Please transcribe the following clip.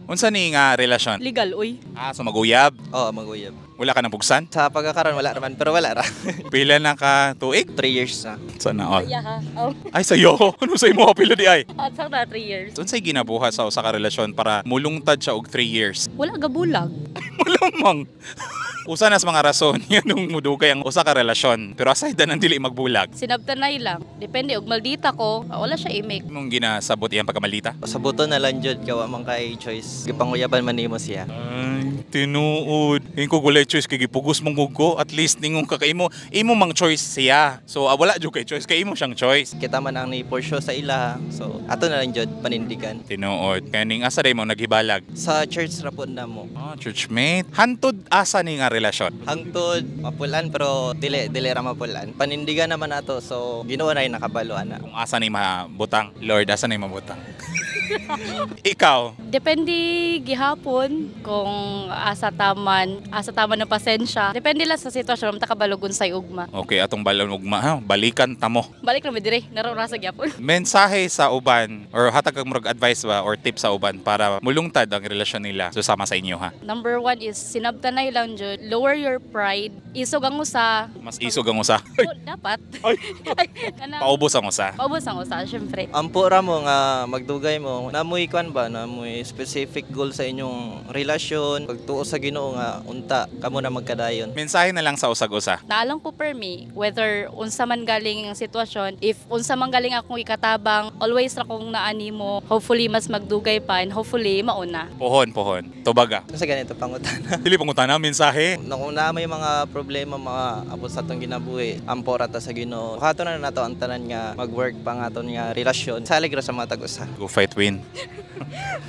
Unsa ni nga relasyon? Legal, uy. Ah, so maguyab. Oo, maguyab. Wala ka ng pugsan? Sa pagkakaroon, wala naman, pero wala ra. Pila na ka tuig? 3 years na. Sana all. Yeah, ha. Oh. Ay, sayo. Ano sa imo pila di ay? At sa na 3 years. Unsay ginabuhat sa usa ka relasyon para mulungtad siya og 3 years? Wala gabulag. Malamang. Usa na sa mga rason yan nung mudugay ang usa ka relasyon. Pero aside na dili magbulag. Sinabtanay lang. Depende og maldita ko, wala siya imik. Imong ginasabot iyang pagkamaldita? Sa buto na lang jud, kawa man kay choice. Gipanguyaban man nimo siya. Ay, tinuod. Ingko ko walay choice kay gipugos mong gugo. At least ningon ka kay imo, imo mang choice siya. So wala jud kay choice kay imo siyang choice. Kita man ang ni pursue sa ila. So ato na lang jud panindigan. Tinuod. Kaning asa day mo naghibalag? Sa church ra pod na mo. Ah, churchmate. Hantod asa ni nga relasyon? Hangtod mapulan, pero dili dili ra mapulan. Panindigan naman ato, so Ginoo na nakabalo ana. Kung asa ni mabutang. Lord, asa ni mabutang? Ikaw? Depende gihapon kung asa taman ng pasensya. Depende lang sa sitwasyon, mata kabalo unsay ugma. Okay, atong balon ugma ha. Balikan ta mo. Balik na mi dire, naro ra sa gyapon. Mensahe sa uban or hatag kag murag advice ba or tip sa uban para mulungtad ang relasyon nila susama sa inyo ha. Number one is sinabtanay lang jud. Lower your pride. Isog ang usa. Mas isog ang usa. Oh, dapat. Ay. Kanang- Paubos ang usa. Paubos ang usa, syempre. Ampo ra mo nga magdugay mo. Namoy kwan ba, namoy specific goal sa inyong relasyon. Pagtuo sa Ginoo nga unta kamo na magkadayon. Mensahe na lang sa usag-usa. Naalang ko per me, whether unsa man galing ang sitwasyon, if unsa man galing akong ikatabang, always ra kong naanimo. Hopefully mas magdugay pa and hopefully mauna. Pohon, pohon. Tubaga. Sa ganito pangutana. Dili pangutana mensahe. Nung una may mga problema mga abot sa atong ginabuhi, ampo ra ta sa Ginoo. Kato na nato ang tanan nga mag-work pa nga aton nga relasyon. Salig ra sa matag usa. Go fight, win.